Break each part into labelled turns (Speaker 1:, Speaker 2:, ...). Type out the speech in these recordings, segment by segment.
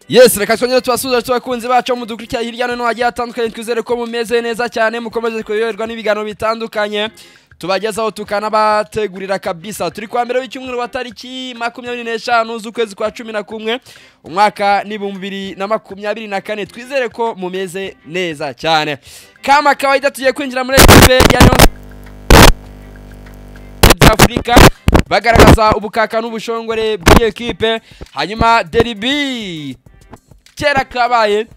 Speaker 1: Yes, reka twongere tubasuhuze abakunzi bacu mudukurikira hirya no hino hagiye hatandukanye. Twizere ko mumeze neza cyane, mukomeje kuryoherwa n'ibiganiro bitandukanye tubagezaho tukanabategurira kabisa. Turi kwa mbere w'icyumweru wa tariki 25 z'ukwezi kwa 11 umwaka 2024. Twizere ko mumeze neza cyane. Kama kawaida tugiye kwinjira muri ekipe ya Rayon Afrika, bagaragaza ubukaka n'ubushongore bw'iyi ekipe. Hanyuma derby kera kabaye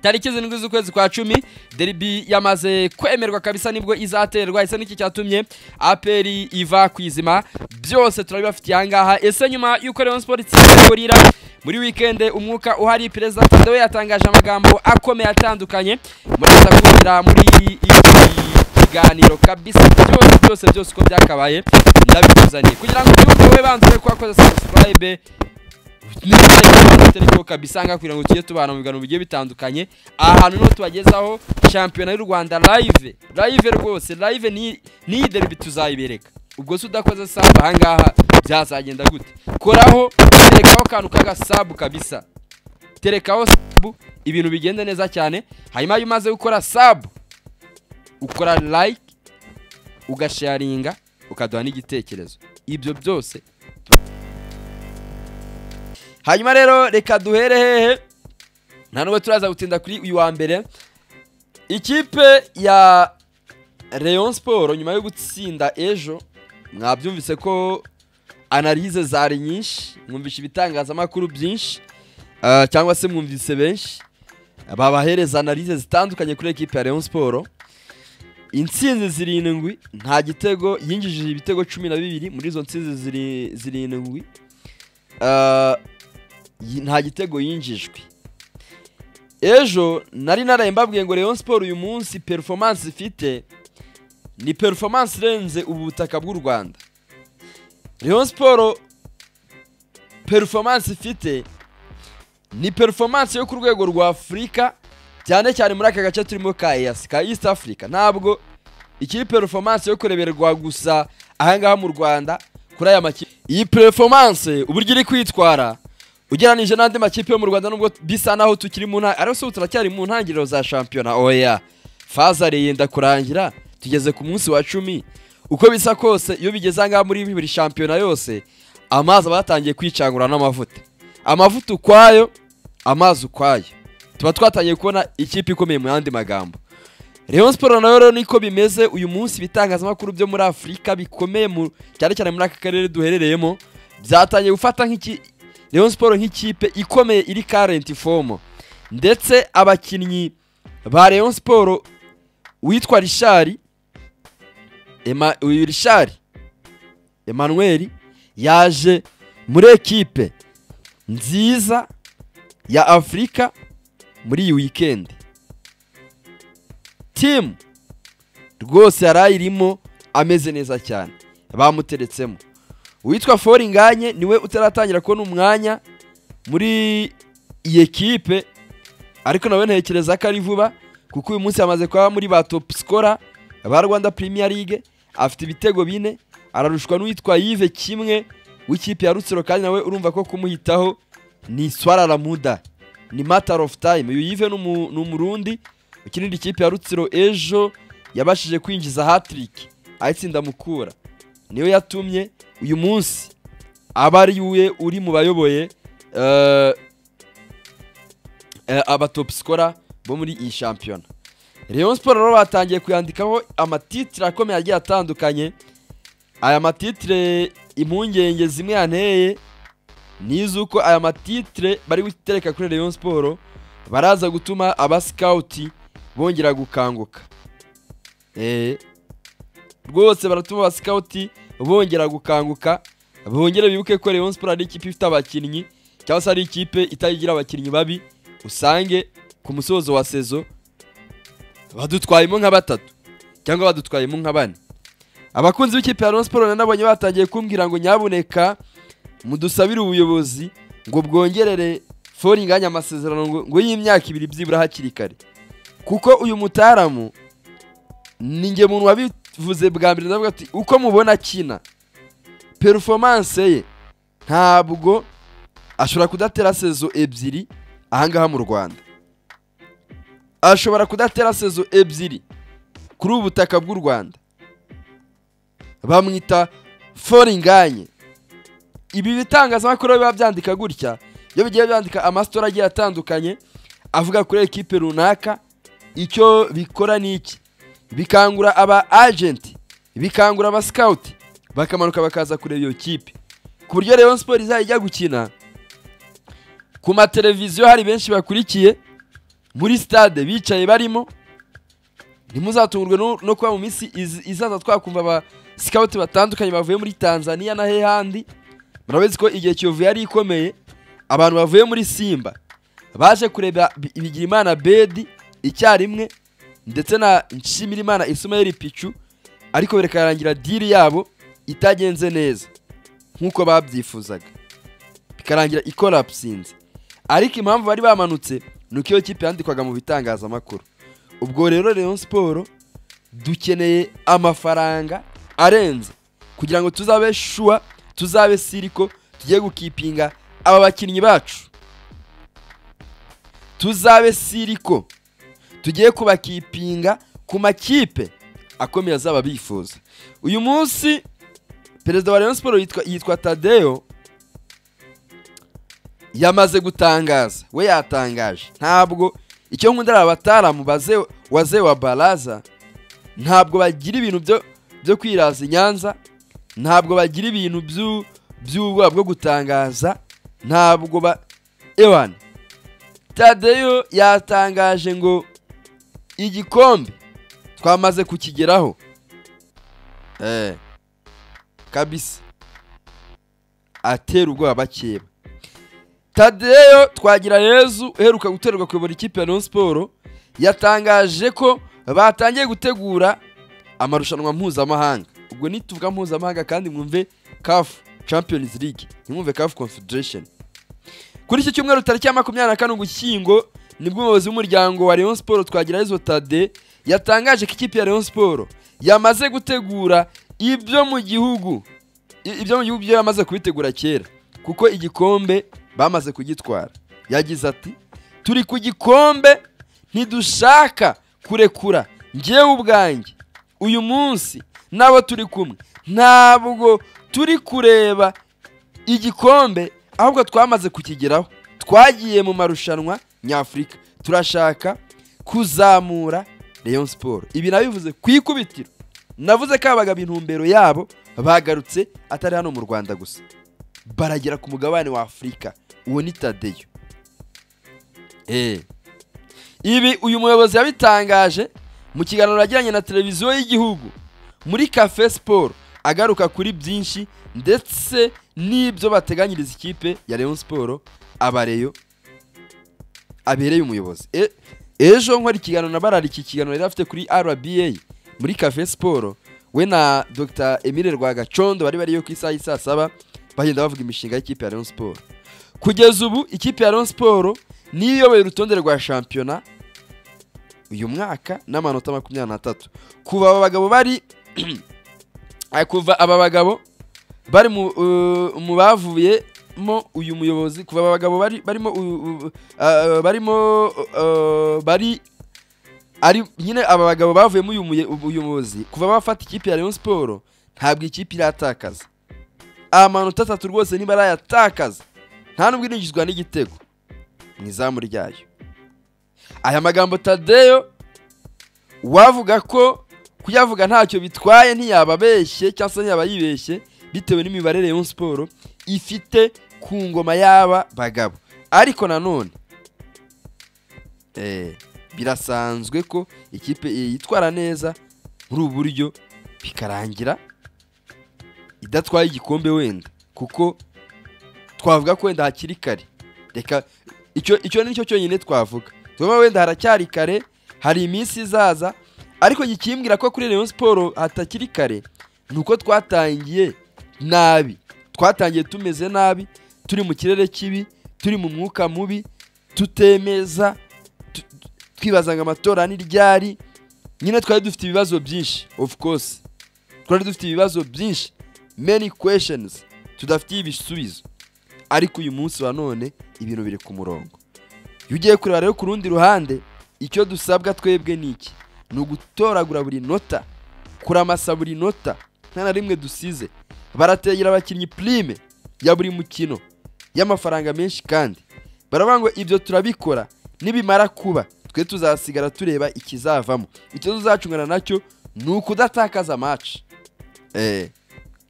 Speaker 1: tariki 7 z'ukwezi kwa 10, derby yamaze kwemerwa kabisa, nibwo izaterwa. Ese niki cyatumye APR iva kwizima? Byose turabibafitiye ahangaha. Ese nyuma yuko Rayon Sports itsinze Gorilla muri weekend, umwuka uhari, Perezida Tadeo yatangaje amagambo akomeye atandukanye, muraza kumvira muri iki kiganiro kabisa. Byose byose byose uko byakabaye ndabikuzaniye kugira ngo ubyumve. Wowe banze ko wakoze subscribe niba kabisa nga kugira ngo tujye tubana mu biganiro bigiye bitandukanye. Ahantu niho tubagezaho shampiyona y'u Rwanda live live, rwose live. Ni derby tuzayibereka. Ubwo se udakoze sub ahangaha byazagenda gute? Koraho, terekaho akantu kaga sub kabisa, terekaho sub, ibintu bigenda neza cyane. Hanyuma iyo umaze gukora sub, ukora like, ugasharinga, ukaduha n'igitekerezo, ibyo byose. Hanyuma rero reka duhere hehe? Nta nubwo turaza gutinda kuri uyu wa mbere. Ikipe ya Rayon Sport nyuma yo gutsinda ejo, mwabyumvise ko analyse zari nyinshi, mwumvishe ibitangazamakuru byinshi, cyangwa se mwumvise benshi babahereza analyse zitandukanye kuri ekipe ya Rayon Sport. Intsinzi 7 nta gitego yinjije, ibitego 12 muri izo ntsinzi 7, nta gitego yinjijwe. Ejo nari naraye mbabwiye ngo Rayon Sport uyu munsi performance ifite ni performance irenze ubu butaka bw'u Rwanda. Rayon Sport performance ifite ni performance yo ku rwego rwa Afurika, cyane cyane muri aka gace turimo ka EAC, ka East Africa. Ntabwo ikiri performance yo kureberwa gusa ahangaha mu Rwanda kuri aya makipe. Iyi performance, uburyo iri kwitwara ugereranije n'andi makipe yo mu Rwanda, nubwo bisa naho tukiri mu ntangiriro, ariko se turacyari mu ntangiriro za shampiyona? Oya, phase yenda kurangira, tugeze ku munsi wa 10. Uko bisa kose, iyo bigeze ahangaha muri buri shampiyona yose, amazi aba yatangiye kwicangura n'amavuta, amavuta ukwayo, amazi ukwayo, tuba twatangiye kubona ikipe ikomeye. Mu yandi magambo, Rayon Sport nayo rero niko bimeze uyu munsi. Ibitangazamakuru byo muri Afurika bikomeye, mu cyane cyane muri aka karere duherereyemo, byatangiye gufata nk'iki Rayon Sport nk'ikipe ikomeye iri current form. Ndetse abakinnyi ba Rayon Sport, witwa Richard Ema, uyu Richard Emmanuel yaje muri ekipe nziza ya Afurika muri iyi weekend, team rwose yari ayirimo ameze neza cyane, bamuteretsemo. Uwitwa Fall Ngagne niwe utaratangira kubona umwanya muri iyi ekipe, ariko nawe ntekereza ko ari vuba, kuko uyu munsi yamaze kuba muri ba top scorer ba Rwanda Premier League, afite ibitego 4, ararushwa n'uwitwa Yves kimwe w'ikipe ya Rutsiro. Kandi nawe urumva ko kumuhitaho ni swala la muda, ni matter of time. Uyu Yves ni Umurundi ukinira ikipe ya Rutsiro. Ejo yabashije kwinjiza hat-trick ayitsinda Mukura, niyo yatumye uyu munsi aba ari we uri mu bayoboye aba top scorer bo muri iyi shampiyona. Rayon Sport rero batangiye kuyandikaho amatitre akomeye agiye atandukanye. Aya matitre, impungenge zimwe yanteye ni iz'uko aya matitre bari gutereka kuri Rayon Sport baraza gutuma aba scout bongera gukanguka. Rwose baratuma aba scout bongera gukanguka, bongere bibuke ko Rayon Sport ari ikipe ifite abakinnyi, cyangwa se ari ikipe itagira abakinnyi babi, usange ku musozo wa saison badutwayemo nka batatu cyangwa badutwayemo nka bane. Abakunzi b'ikipe ya Rayon Sport nabonye batangiye kumbwira ngo nyabuneka mudusabire ubuyobozi ngo bwongerere Fall Ngagne amasezerano ngo y'imyaka 2 byibura hakiri kare, kuko uyu mutaramu ni nge muntu wabivuze bwa mbere. Ndavuga ati uko mubona akina, performance ye, ntabwo ashobora kudatera saison 2. ahangaha mu Rwanda. Ashobora kudatera saison 2 kuri ubu butaka bw'u Rwanda. Bamwita Foringanye. Ibi bitangazamakuru biba byandika gutya, iyo bigiye byandika amastori agiye atandukanye avuga kuri ekipe runaka, icyo bikora ni iki? Bikangura aba agent, bikangura aba scout, bakamanuka bakaza kureba iyo kipe, ku buryo Rayon Sport izajya gukina ku mateleviziyo hari benshi bakurikiye, muri stade bicaye barimo. Ntimuzatungurwe no kuba mu minsi izaza twakumva aba scout batandukanye bavuye muri Tanzania na hehandi. Murabizi ko igihe Kiyovu yari ikomeye, abantu bavuye muri Simba baje kureba Bigirimana Bedi icyarimwe ndetse na Nshimirimana Ismael Pichu, ariko birekarangira deal yabo itagenze neza nkuko babyifuzaga, bikarangira ikolapsinze. Ariko impamvu bari bamanutse nuko iyo kipe yandikwaga mu bitangazamakuru. Ubwo rero Rayon Sport dukeneye amafaranga arenze kugira ngo tuzabe sure, tuzabe siriko tugiye gukipinga aba bakinnyi bacu, tuzabe siriko tugiye kubakipinga ku makipe akomeye azaba bifuza. Uyu munsi perezida wa Rayon Sport yitwa Tadeo yamaze gutangaza, we yatangaje, ntabwo icyo nkunda ari abataramu waze wa baraza, ntabwo bagira ibintu byo kwiraza Nyanza, ntabwo bagira ibintu by'ubwoba bwo gutangaza, ntabwo ba ewan. Tadeo yatangaje ngo igikombe twamaze kukigeraho kabisa, atera ubwoba bakeba. Tadeo Twagirayezu uheruka guterwa kuyobora ikipe ya Rayon Sport yatangaje ko batangiye gutegura amarushanwa mpuzamahanga. Ubwo nituvuga mpuzamahanga kandi mwumve CAF Champions League, ntimwumve CAF Confederation. Kuri iki cyumweru tariki ya 24 Ugushyingo nibwo umuyobozi w'umuryango wa Rayon Sport Twagirayezu Tadeo yatangaje ko ikipe ya Rayon Sport yamaze gutegura ibyo mu gihugu, ibyo mu gihugu byo yamaze kubitegura kera, kuko igikombe bamaze kugitwara. Yagize ati turi ku gikombe, ntidushaka kurekura, njyewe ubwanjye uyu munsi nabo turi kumwe, ntabwo turi kureba igikombe ahubwo twamaze kukigeraho, twagiye mu marushanwa nyafurika, turashaka kuzamura Rayon Sport. Ibi nabivuze ku ikubitiro, navuze ko abagabo intumbero yabo bagarutse atari hano mu Rwanda gusa, baragera ku mugabane wa Afurika. Uwo ni Tadeo. Ibi uyu muyobozi yabitangaje mu kiganiro yagiranye na televiziyo y'igihugu muri Cafe Sport, agaruka kuri byinshi ndetse n'ibyo bateganyiriza ikipe ya Rayon Sport abareyo abereye umuyobozi. Ejo nkora ikiganiro na barari, iki kiganiro yari afite kuri RBA muri Cafe Sport, we na Dr Emile Rwagacondo bari bariyo ku isaha y'isaa 7 bagenda bavuga imishinga y'ikipe ya Rayon Sport. Kugeza ubu ikipe ya Rayon Sport niyo iyoboye urutonde rwa shampiyona uyu mwaka n'amanota 23. Kuva aba bagabo bari kuva aba bagabo bari mu bavuyemo uyu muyobozi, kuva aba bagabo bari barimo barimo bari ari nyine aba bagabo bavuyemo uyu muyobozi, kuva bafata ikipe ya Rayon Sport ntabwo ikipe iratakaza amanota 3 rwose, niba arayatakaza nta nubwo irinjizwa n'igitego mu izamu ryayo. Aya magambo Tadeo wavuga ko kuyavuga ntacyo bitwaye, ntiyababeshye cyangwa se ntiyaba yibeshye bitewe n'imibare Rayon Sport ifite ku ngoma y'aba bagabo. Ariko nanone birasanzwe ko ikipe yitwara neza muri ubu buryo bikarangira idatwaye igikombe wenda, kuko twavuga ko wenda hakiri kare. Reka icyo nicyo cyonyine twavuga, tuba wenda haracyari kare, hari iminsi izaza, ariko gikimbwira ko kuri Rayon Sport hatakiri kare nuko twatangiye nabi, twatangiye tumeze nabi, turi mu kirere kibi, turi mu mwuka mubi, tutemeza, twibaza ngo amatora ni ryari. Nyine twari dufite ibibazo byinshi, of course twari dufite ibibazo byinshi, many questions tudafitiye ibisubizo, ariko uyu munsi wa none ibintu biri ku murongo. Iyo ugiye kureba rero ku rundi ruhande, icyo dusabwa twebwe ni iki? Ni ugutoragura buri nota, kuramasa buri nota, nta na rimwe dusize. Barategera abakinnyi prime ya buri mukino y'amafaranga menshi, kandi baravuga ngo ibyo turabikora, nibimara kuba twe tuzasigara tureba ikizavamo. Icyo tuzacungana nacyo ni ukudatakaza match.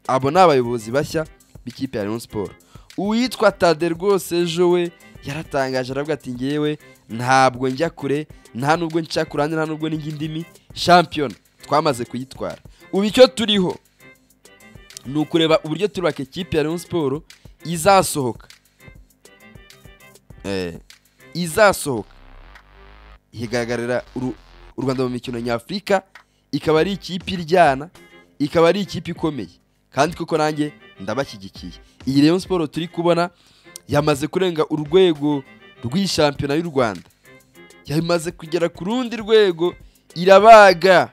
Speaker 1: Abo ni abayobozi bashya b'ikipe ya Rayon Sport. Uwitwa Tade rwose ejo we yaratangaje, aravuga ati ngewe ntabwo njya kure, nta nubwo nca kurande, nta nubwo n'ingi ndimi, shampiyona twamaze kuyitwara. Ubu icyo turiho ni ukureba uburyo turubaka ikipe ya Rayon Sport izasohoka, izasohoka igaragarira u Rwanda mu mikino nyafurika, ikaba ari ikipe iryana, ikaba ari ikipe ikomeye. Kandi koko nanjye ndabashyigikiye. Iyi Rayon Sport turi kubona yamaze kurenga urwego rw'ishampiyona y'u Rwanda, yamaze kugera ku rundi rwego, irabaga.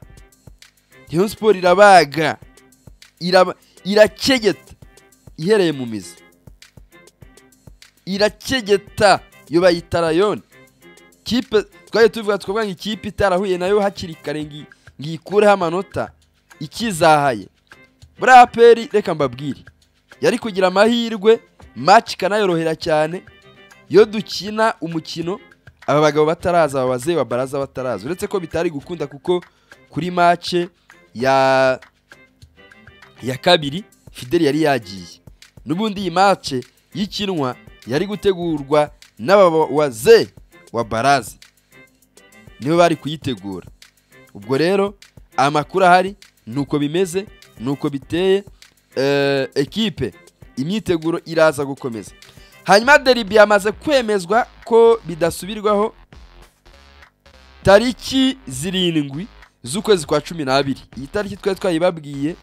Speaker 1: Rayon Sport irabaga, irakegeta ihereye mu mizi, irakegeta. Iyo bayita Rayon kipe twari tuvuga, twavuga ngo ikipe itarahuye nayo hakiri kare ngo ikureho amanota ikizahaye. Buriya APR, reka mbabwire, yari kugira amahirwe, match ikanayorohera cyane iyo dukina umukino aba bagabo bataraza, aba bazee wa baraza bataraza, uretse ko bitari gukunda kuko kuri match ya kabiri Fidel yari yagiye. N'ubundi iyi match y'ikinwa yari gutegurwa n'aba wazee wa baraza, nibo bari kuyitegura. Ubwo rero amakuru ahari nuko bimeze, nuko biteye. Ekipe imyiteguro iraza gukomeza. Hanyuma derby yamaze kwemezwa ko bidasubirwaho tariki 7 z'ukwezi kwa 12. Iyi tariki twari twayibabwiye,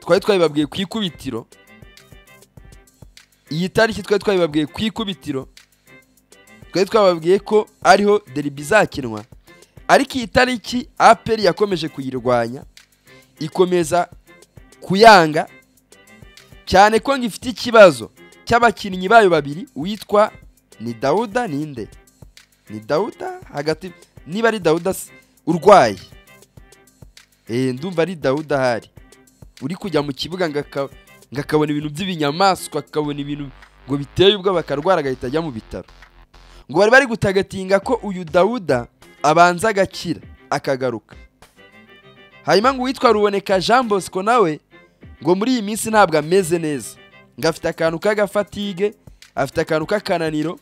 Speaker 1: twari twayibabwiye ku ikubitiro. Iyi tariki twari twayibabwiye ku ikubitiro, twari twababwiye ko ariho derby izakinwa. Ariko iyi tariki APR yakomeje kuyirwanya, ikomeza kuyanga cyane ko ngifite ikibazo cy'abakinnyi bayo babiri, uwitwa ni Dauda, ninde ni Dauda hagati, niba ari Dauda urwaye, ndumva ari Dauda hari uri kujya mu kibuga ngakabona ibintu by'ibinyamaswa, akabona ibintu ngo biteye ubwo bakarwara agahita ajya mu bitaro. Ngo bari bari gutagatinga ko uyu Dauda abanza agakira akagaruka. Hanyuma ngo uwitwa Ruboneka Jean Bosco nawe ngo muri iyi minsi ntabwo ameze neza, ngo afite akantu k'agafatige, afite akantu k'akananiro,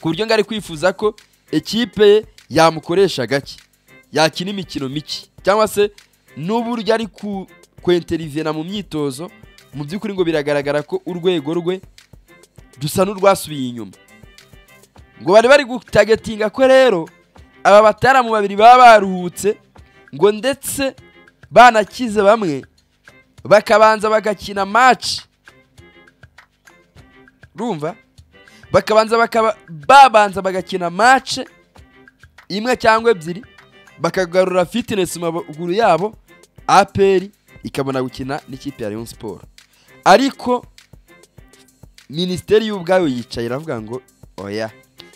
Speaker 1: ku buryo ngo ari kwifuza ko ekipe ye yamukoresha gake, yakina imikino mike, cyangwa se n'uburyo ari kwenterivena mu myitozo. Mu by'ukuri ngo biragaragara ko urwego rwe dusa n'urwasubiye inyuma. Ngo bari bari gutagetinga ko rero aba bataramu babiri baba baruhutse, ngo ndetse banakize bamwe bakabanza bagakina match, urumva, bakabanza babanza bagakina match imwe cyangwa ebyiri, bakagarura fitness mu maguru yabo, APR ikabona gukina n'ikipe ya Rayon Sport. Ariko minisiteri y'ubwayo yicaye iravuga ngo oya,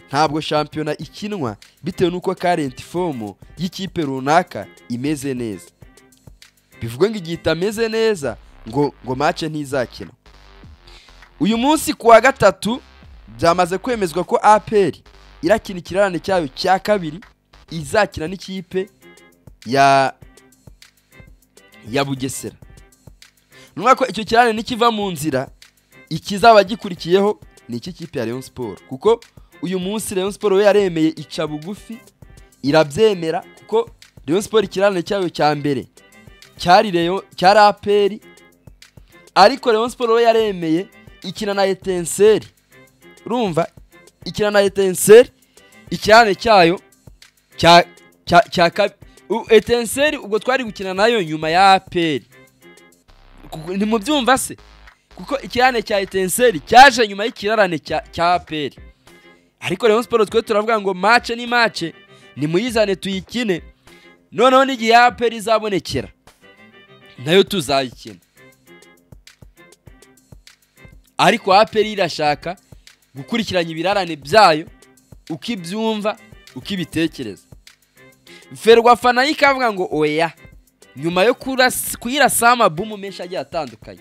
Speaker 1: ntabwo shampiyona ikinwa bitewe n'uko current form y'ikipe runaka imeze neza. Bivuga ngo igihe itameze neza ngo match ntizakina. Uyu munsi kuwa gatatu byamaze kwemezwa ko APR irakina ikirarane cyayo cya kabiri, izakina n'ikipe ya Bugesera. Nuko icyo kirarane nikiva mu nzira, ikizaba gikurikiyeho ni iki kipe ya Rayon Sport, kuko uyu munsi Rayon Sport we yaremeye ica bugufi, irabyemera, kuko Rayon Sport ikirarane cyayo cya mbere cyari Rayon, cyari APR, ariko Rayon Sport we yaremeye ikina na Etincelle. Urumva, ikina na Etincelle, ikirarane cyayo cya Etincelle ubwo twari gukina nayo nyuma ya APR. Ntimubyumva se? Kuko ikirarane cya Etincelle cyaje nyuma y'ikirarane cya APR. Ariko Rayon Sport twe turavuga ngo match ni match, nimuyizane tuyikine, noneho n'igihe APR izabonekera nayo tuzayikina. Ariko APR irashaka Gukurikiranya ibirarane byayo ukibyumva, ukibitekereza. Ferwafa nayo ikavuga ngo oya, nyuma yo kuyirasa amabumu menshi agiye atandukanye,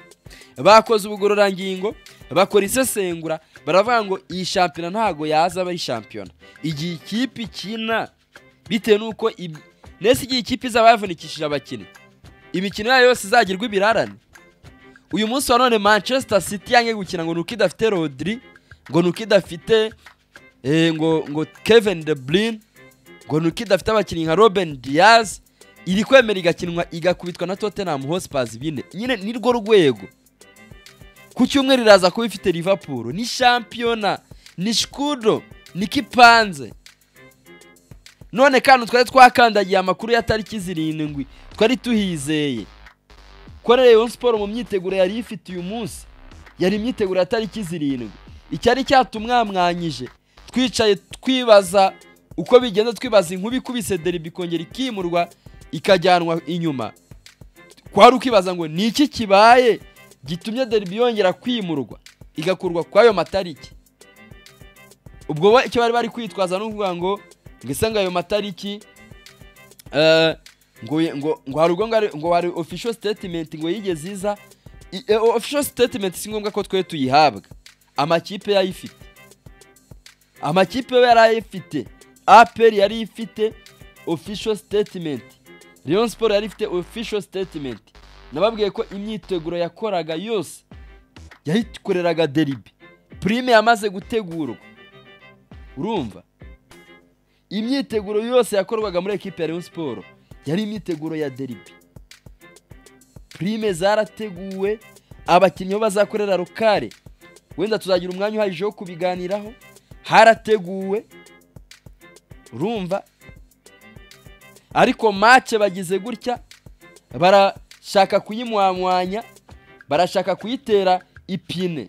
Speaker 1: bakoze ubugororangingo, bakora isesengura, baravuga ngo iyi shampiyona ntago yaza ari shampiyona igihe ikipe ikina, bitewe n'uko nese igihe ikipe izaba yavunikishije abakinnyi, imikino yayo yose izagirwa ibirarane. Uyu munsi wa none Manchester City yange gukina ngo nuko idafite Rodri, ngo nuko idafite ngo Kevin De Bruyne, ngo nuko idafite abakinnyi nka Ruben Diaz, iri kwemera igakinwa igakubitwa na Tottenham Hotspur 4. Nyine nirwo rwego. Ku cyumweru iraza kuba ifite Liverpool, ni shampiyona, ni Scudetto, ni kipanze. None kandi twari twakandagiye amakuru ya tariki 7, twari tuhizeye ko Rayon Sport mu myiteguro yari ifite uyu munsi yari imyiteguro ya tariki 7. Icyari cyatumwamwanyije twicaye twibaza uko bigenda, twibaza inkubi ikubise derby ikongera ikimurwa ikajyanwa inyuma, kwari ukibaza ngo ni iki kibaye gitumye derby yongera kwimurwa igakurwa kwayo matariki. Ubwo icyo bari kwitwaza no kuvuga ngo ngese ngo ayo matariki ngo hari ubwo ngo hari official statement ngo yigeze iza. Official statement si ngombwa ko twe tuyihabwa, amakipe yayifite, amakipe yarayifite. APR yari ifite official statement, Rayon Sport yari ifite official statement. Nababwiye ko imyiteguro yakoraga yose yayikoreraga derby, prime yamaze gutegurwa. Urumva imyiteguro yose yakorwaga muri equipe ya Rayon Sport yari imyiteguro ya derby, prime zarateguwe, abakinnyi bazakorera rokare, wenda tuzagira umwanya uhagije wo kubiganiraho, harateguwe. Urumva ariko match bagize gutya barashaka kuyimwamwanya, barashaka kuyitera ipine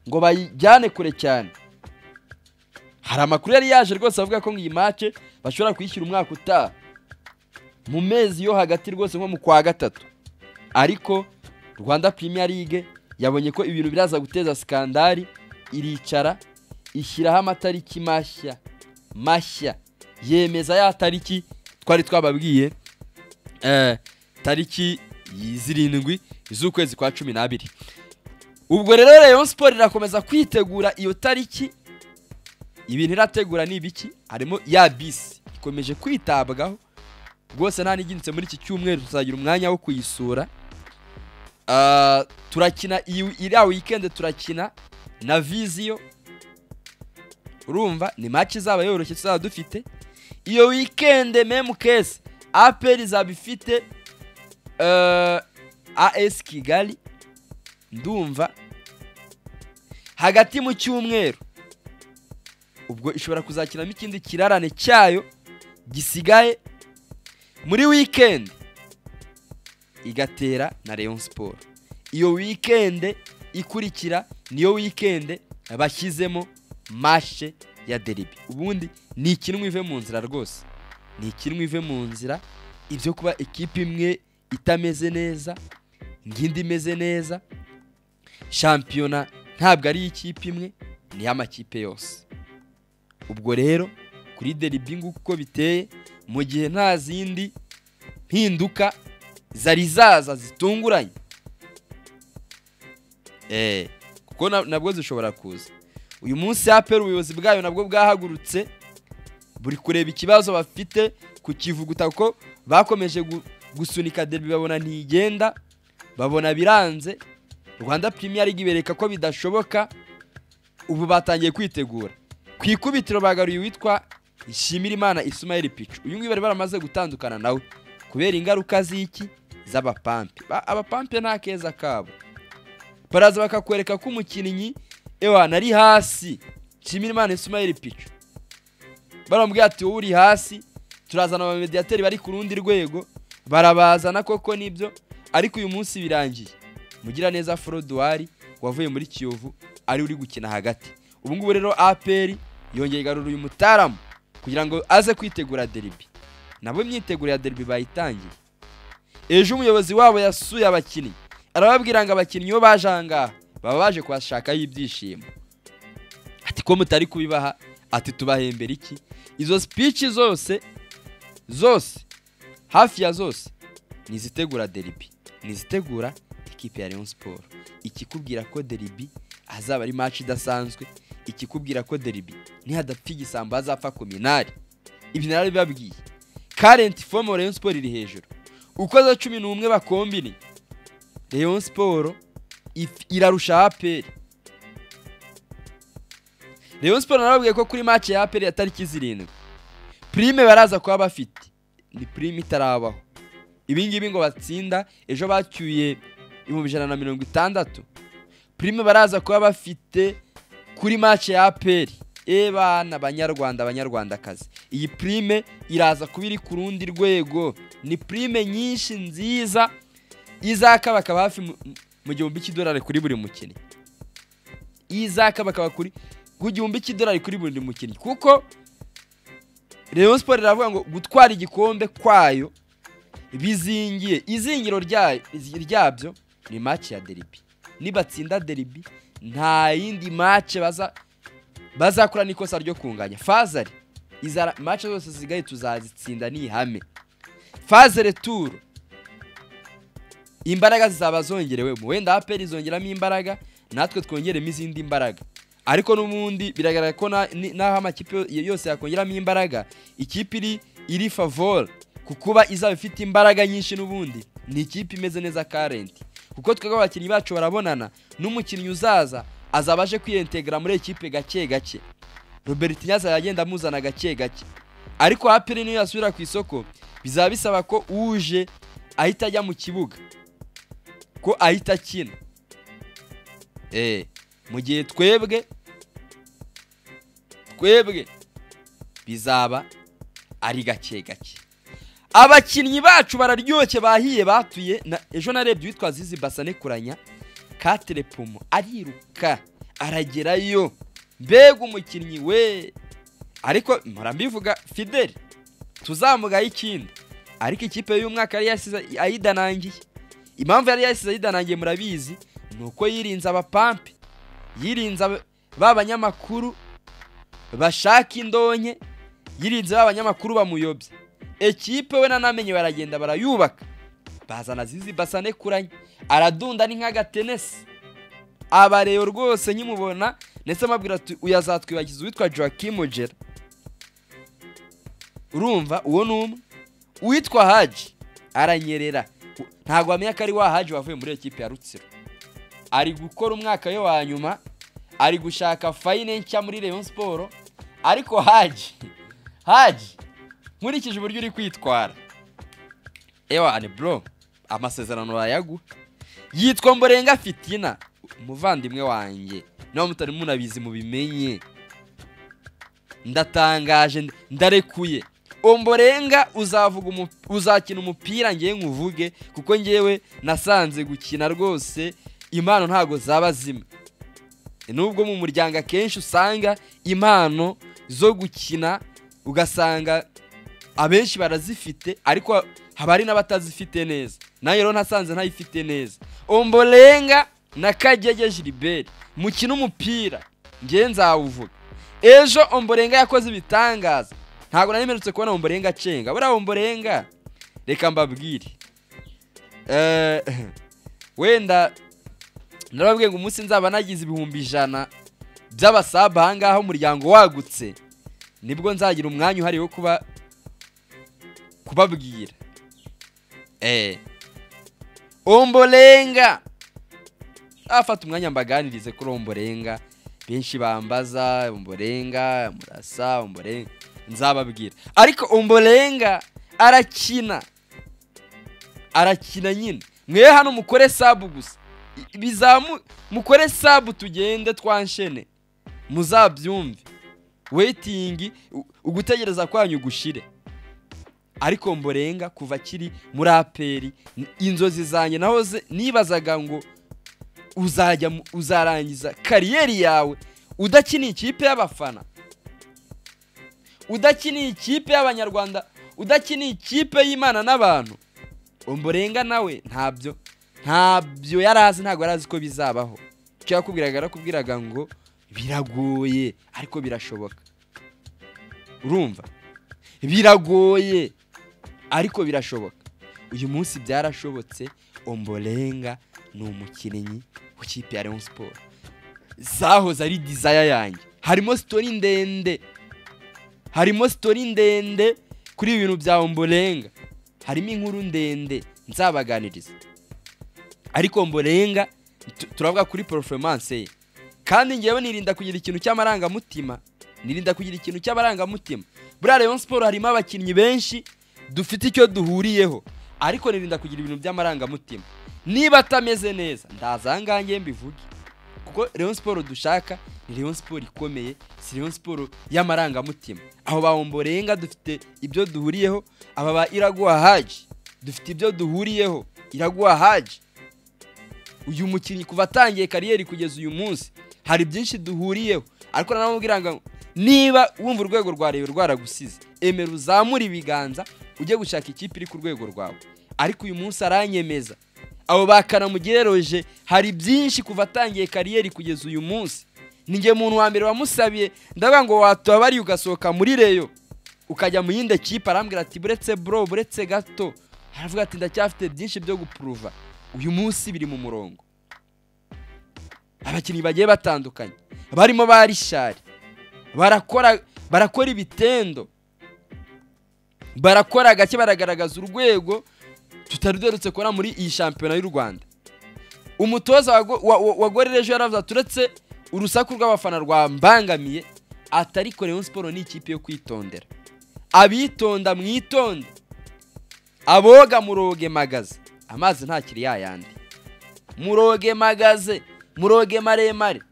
Speaker 1: ngo bayijyane kure cyane. Hari amakuru yari yaje rwose avuga ko iyi match bashobora kuyishyira umwaka utaha mu mezi yo hagati rwose nko mu kwa 3, ariko Rwanda Premier League yabonye ko ibintu biraza guteza skandali, iricara ishyiraho amatariki mashya yemeza ya tariki twari twababwiye, tariki 7 z'ukwezi kwa 12. Ubwo rero Rayon Sport irakomeza kwitegura iyo tariki. Ibintu irategura ni ibiki? Harimo ya bisi ikomeje kwitabwaho rwose, nta nigindutse muri iki cyumweru tuzagira umwanya wo kuyisura. Turakina iriya weekend, turakina na Vision. Urumva ni match izaba yoroshye tuzaba dufite iyo weekend. Meme case APR izaba ifite AS Kigali, ndumva hagati mu cyumweru. Ubwo ishobora kuzakinamo ikindi kirarane cyayo gisigaye muri weekend, igatera na Rayon Sport. Iyo weekend ikurikira niyo weekend bashyizemo match ya derby. Ubundi ni ikintu ive mu nzira rwose, ni ikintu ive mu nzira. Ibyo kuba ekipe imwe itameze neza ngindi imeze neza, shampiyona ntabwo ari ikipe imwe, ni amakipe yose. Ubwo rero kuri derby nguko biteye, mu gihe nta zindi mpinduka zari zaza zitunguranye, kuko nabwo zishobora kuza. Uyu munsi APR ubuyobozi bwayo nabwo bwahagurutse buri kureba ikibazo bafite kukivuguta, kuko bakomeje gusunika derby babona ntigenda, babona biranze. Rwanda Premier League ibereka ko bidashoboka, ubu batangiye kwitegura. Ku ikubitiro bagaruye witwa Nshimirimana Ismail Pichu. Uyu nguyu bari baramaze gutandukana nawe kubera ingaruka z'iki z'abapampe. Abapampe nta keza kabo, baraza bakakwereka ko umukinnyi ewa nari hasi. Nshimirimana Ismail Pichu baramubwira ati wowe uri hasi, turazana abamediateri bari ku rundi rwego, barabazana koko nibyo, ariko uyu munsi birangiye. Mugiraneza Froduari wavuye muri Kiyovu ari uri gukina hagati. Ubu ngubu rero APR yongeye igarura uyu mutaramu kugira ngo aze kwitegura derby. Nabo imyiteguro ya derby bayitangiye. Ejo umuyobozi wabo yasuye abakinnyi, arababwira ngo abakinnyi iyo baje aha ngaha baba baje kuhashakayo ibyishimo. Ati Ko mutari kubibaha, ati tubahembera iki? Izo speech zose zose, hafi ya zose, nizitegura derby, nizitegura ikipe ya Rayon Sport. Ikikubwira ko derby azaba ari match idasanzwe, ikikubwira ko derby nihadapfa igisambo hazapfa kominari. Ibi narabibabwiye. Current form Rayon Sport iri hejuru. Uko za 11 bakombini, Rayon Sport irarusha APR. Rayon Sport narababwiye ko kuri match ya APR ya tariki 7 prime baraza kuba bafite, ni prime itarabaho. Ibi ngibi ngo batsinda ejo bacyuye 160,000, prime baraza kuba bafite kuri match ya APR. Ebana banyarwanda, banyarwandakazi, iyi prime iraza kuba iri ku rundi rwego. Ni prime nyinshi nziza izakabakaba hafi mu $1000 kuri buri mukinnyi. Izakabakaba kuri ku $1000 kuri buri mukinnyi, kuko Rayon Sport iravuga ngo gutwara igikombe kwayo bizingiye, izingiro ryabyo ni match ya derby. Nibatsinda derby nta yindi match bazakora n'ikosa ryo kunganya. Fazari izara match zose zisigaye tuzazitsinda ni ihame. Fazere tour imbaraga zizaba zongerewe, wenda APR izongeramo imbaraga, natwe twongeremo izindi mbaraga. Ariko n'ubundi biragaragara ko naho amakipe yose yakongeramo imbaraga, ikipe iri favor kukuba izaba ifite imbaraga nyinshi n'ubundi ni ikipe imeze neza current. Kuko twebwe abakinnyi bacu barabonana, n'umukinnyi uzaza azabaje kwiyentegra muri ekipe gake gake. Robertinho azagenda amuzana gake gake. Ariko APR niyo yasubira ku isoko bizaba bisaba ko uje ahita ajya mu kibuga, ko ahita akina. Mu gihe twebwe bizaba ari gake gake. Abakinnyi bacu bararyoshye, bahiye, batuye. Ejo narebye witwa Zizi Basane Kuranya Katre Pumo ariruka aragerayo, mbega umukinnyi we. Ariko mpora mbivuga Fidel tuzamugaye ikindi, ariko ikipe y'umwaka yari yasize ayidanangiye. Impamvu yari yasize ayidanangiye murabizi, nuko yirinze abapampe, yirinze ba banyamakuru bashaka indonke, yirinze ba banyamakuru bamuyobye. Ekipe we nanamenye baragenda barayubaka, bazana Zizi Basane Kuranya aradunda ni nk'agatenesi. Abareo rwose nkimubona ndetse amabwira ati uyazatwibagiza uwitwa Joachim Ojera. Urumva uwo numwe uwitwa Haji aranyerera, ntago amenya ko ari wa Haji wavuye muri ekipe ya Rutsiro. Ari gukora umwaka we wa nyuma, ari gushaka fine nshya muri Rayon Sport. Ariko Haji nkurikije uburyo uri kwitwara, ewa ni bro, amasezerano bayagu. Yitwa Mborenga Fitina, umuvandimwe wanjye, niba mutari munabizi mubimenye. Ndatangaje, ndarekuye. Omborenga uzavuga uzakina umupira ngiye nkuvuge, kuko ngewe nasanze gukina rwose impano ntago zaba zimwe. Nubwo mu muryango akenshi usanga impano zo gukina ugasanga abenshi barazifite, ariko haba hari n'abatazifite neza. Nayo rero nasanze ntayifite neza. Omborenga na Kagege Gilbert mukina umupira ngiye nzawuvuga. Ejo Omborenga yakoze ibitangaza. Ntago nari kubona Omborenga acenga. Buriya Omborenga reka mbabwire, wenda narababwiye ngo umunsi nzaba nagize 100,000 by'abasaba ahangaha umuryango wagutse, nibwo nzagira umwanya uhari wo kubabwira. Omborenga afata umwanya mbaganirize kuri Omborenga. Benshi bambaza Omborenga murasa Omborenga, nzababwira. Ariko Omborenga arakina nyine. Mwe hano mukore sabu gusa, bizamu mukore sabu tugende twanshene, muzabyumve. Waiting, ugutegereza kwanyu gushire. Ariko Omborenga kuva akiri muri APR, inzozi zanjye nahoze nibazaga ngo uzajya uzarangiza kariyeri yawe udakina ikipe y'abafana, udakina ikipe y'abanyarwanda, udakina ikipe y'Imana n'abantu. Omborenga nawe ntabyo yarazi, ntabwo yarazi ko bizabaho. Icyo yakubwiraga, arakubwiraga ngo Biragoye ariko birashoboka. Urumva, biragoye ariko birashoboka. Uyu munsi byarashobotse. Ombolenga ni umukinnyi w'ikipe ya Rayon Sport. Zahoze ari desire yanjye. Harimo story ndende, harimo story ndende kuri ibi bintu bya Ombolenga, harimo inkuru ndende nzabaganiriza. Ariko Ombolenga turavuga kuri performance ye, kandi ngewe nirinda kugira ikintu cy'amarangamutima, nirinda kugira ikintu cy'amarangamutima. Buriya Rayon Sport harimo abakinnyi benshi dufite icyo duhuriyeho, ariko nirinda kugira ibintu by'amarangamutima. Niba atameze neza ndaza aha ngaha ngewe mbivuge, kuko Rayon Sport dushaka ni Rayon Sport ikomeye, si Rayon Sport y'amarangamutima. Aho ba Ombolenga dufite ibyo duhuriyeho, aba ba Iraguha Haji dufite ibyo duhuriyeho. Iraguha Haji uyu mukinnyi kuva atangiye carrière kugeza uyu munsi hari byinshi duhuriyeho, ariko naramubwira ngo niba wumva urwego rwa Rayon rwaragusize, emera uzamure ibiganza ujye gushaka ikipe iri ku rwego rwawe. Ariko uyu munsi aranyemeza. Abo bakanamugire Roger hari byinshi kuva atangiye carrière kugeza uyu munsi. Ninjye muntu wa mbere wamusabiye, ndavuga ngo watubabariye ugasohoka muri Rayon ukajya mu yindi kipe, arambwira ati buretse bro, buretse gato. Aravuga ati ndacyafite byinshi byo guprova. Uyu munsi biri mu murongo. Abakinnyi bagiye batandukanye barimo ba Richard barakora ibitendo, barakora gake, baragaragaza urwego tutari duherutse kubona muri iyi shampiyona y'u Rwanda. Umutoza wa Gorilla ejo yaravuze ati uretse urusaku rw'abafana rwambangamiye, atari ko Rayon Sport ni ikipe yo kwitondera. Abitonda mwitonde, aboga muroge magaze, amazi ntakiri yayandi. Muroge magaze, muroge maremare,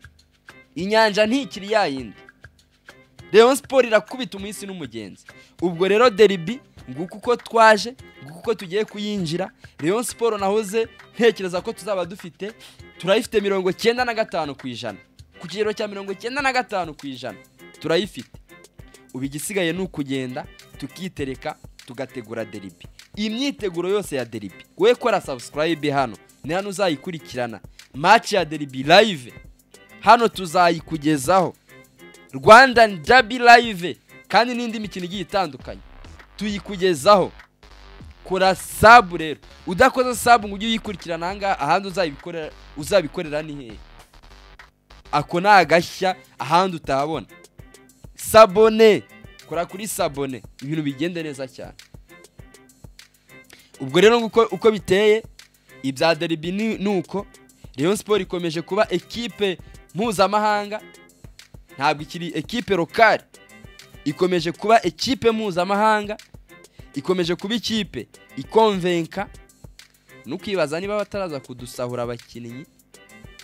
Speaker 1: inyanja ntikiri yayindi. Rayon Sport irakubita umunsi n'umugenzi. Ubwo rero derby nguko uko twaje, nguko uko tugiye kuyinjira. Rayon Sport nahoze ntekereza ko tuzaba dufite, turayifite 95%, ku kigero cya 95% turayifite. Ubu igisigaye ni ukugenda tukitereka tugategura derby. Imyiteguro yose ya derby, we kora subscribe hano, ni hano uzayikurikirana. Match ya derby live hano tuzayikugezaho, Rwandan Derby live, kandi n'indi mikino igiye itandukanye tuyikugezaho. Kora sub rero, udakoze sub ngo ujye uyikurikirana aha ngaha, ahandi uzabikorera ni hehe? Ako ni agashya ahandi utahabona. S'abonner, kora kuri s'abonner, ibintu bigende neza cyane. Ubwo rero nguko uko biteye ibya derby ni uko Rayon Sport ikomeje kuba ekipe mpuzamahanga, ntabwo ikiri ekipe locale, ikomeje kuba ekipe mpuzamahanga, ikomeje kuba ikipe ikonvenka. Nukibaza niba bataraza kudusahura abakinnyi,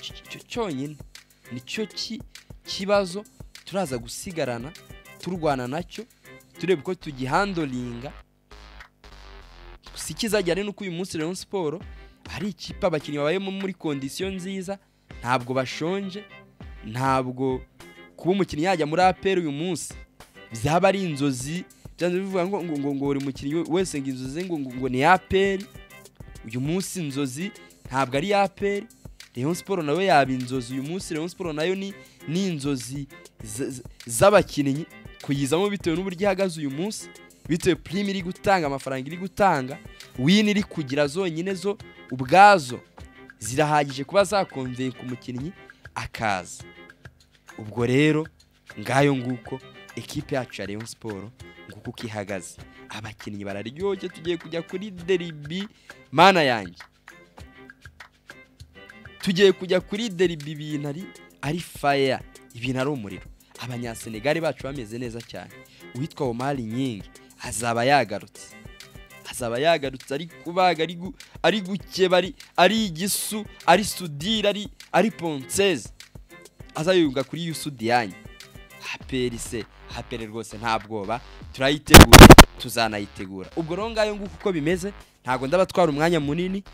Speaker 1: icyo cyonyine nicyo kibazo turaza gusigarana turwana nacyo, turebe uko tugihandolinga. Si ikizajya ari nuko uyu munsi Rayon Sport ari ikipe abakinnyi babayemo muri condition nziza, ntabwo bashonje, ntabwo kuba umukinnyi yajya muri APR uyu munsi byaba ari inzozi, byanze bivuga ngo ngo ngo ngo buri mukinnyi wese ngo inzozi ngo ngo ngo ni APR. Uyu munsi inzozi ntabwo ari APR. Rayon Sport nawe yaba inzozi uyu munsi. Rayon Sport nayo ni inzozi z'abakinnyi kuyizamo bitewe n'uburyo ihagaze uyu munsi, bitewe prime iri gutanga, amafaranga iri gutanga, win iri kugira zonyine zo ubwazo zirahagije kuba zakonvenka umukinnyi akaza. Ubwo rero ngayo nguko ekipe yacu ya Rayon Sport nguko uko ihagaze, abakinnyi bararyoshye, tugiye kujya kuri derby, mana yanjye, tugiye kujya kuri derby, ibintu ari fire, ibintu ari umuriro. Abanyasenegali bacu bameze neza cyane. Uwitwa Omar Gning azaba yagarutse, azaba yagarutse ari kubaga, ari gukeba, ari igisu, ari sudira, ari ponceuse, azayunga kuri Youssou Diagne. APR se, APR rwose nta bwoba, turayiteguye, tuzanayitegura. Ubwo rero ngayo nguko uko bimeze, ntago ndabatwara umwanya munini.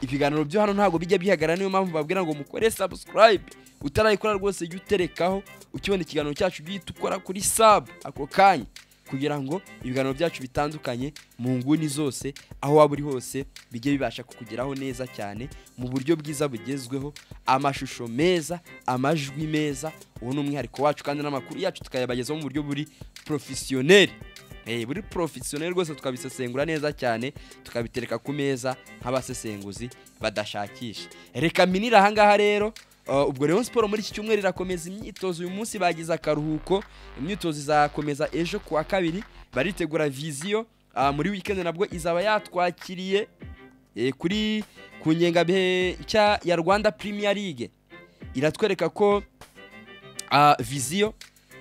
Speaker 1: Ibiganiro byo hano ntago bijya bihagarara, niyo mpamvu babwira ngo mukore subscribe. Utarayikora rwose jya uterekaho, ukibona ikiganiro cyacu ujye uhita ukora kuri sub ako kanya. kugira ngo ibiganiro byacu bitandukanye mu nguni zose, aho waba uri hose, bijye bibasha kukugeraho neza cyane mu buryo bwiza bugezweho, amashusho meza, amajwi meza. Uwo ni umwihariko wacu, kandi n'amakuru yacu tukayabagezaho mu buryo buri professionnel. Buri professionnel rwose, tukabisesengura neza cyane, tukabitereka ku meza nk'abasesenguzi badashakisha. Reka minira ahangaha rero. Ubwo Rayon Sport muri iki cyumweru irakomeza imyitozo. Uyu munsi bagize akaruhuko, imyitozo izakomeza ejo kuwa kabiri, baritegura Vision. Muri weekend nabwo izaba yatwakiriye kuri ku ngengabihe nshya ya Rwanda Premier League. Iratwereka ko Vision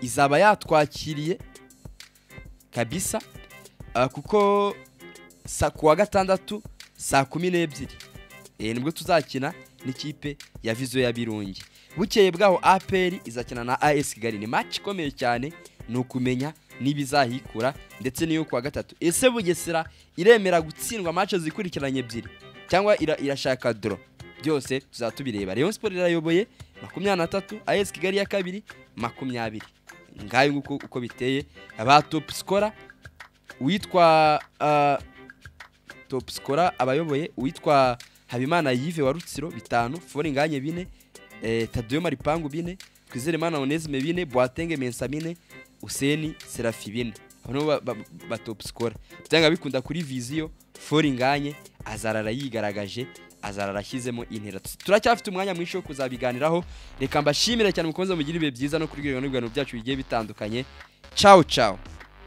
Speaker 1: izaba yatwakiriye kabisa, kuko kuwa gatandatu saa 12 nibwo tuzakina n'ikipe ya Vision ya Birungi. Bukeye bwaho APR izakina na AS Kigali, ni match ikomeye cyane, ni ukumenya niba izahikura. Ndetse n'iyo kuwa gatatu, ese Bugesera iremera gutsindwa match zikurikiranye ebyiri cyangwa irashaka draw? Byose tuzaba tubireba. Rayon Sport irayoboye 23, AS Kigali ya kabiri 20. Ngayo nguko uko biteye. Ba top scorer, uwitwa top scorer abayoboye, uwitwa Habimana Yves wa Rutsiro 5, Foringanye 4, Tadeyo Maripangu 4, Twizerimana Onesme 4, Boateng Mensa 4, Useni Serafi 4. Abo nibo ba top scorer. Byanga bikunda kuri Vision, Foringanye azarara yigaragaje, azarara ashyizemo intera. Turacyafite umwanya mwinshi wo kuzabiganiraho. Reka mbashimire cyane, mukomeze mugire ibihe byiza no kuri ibiganiro byacu bigiye bitandukanye. Ciao ciao.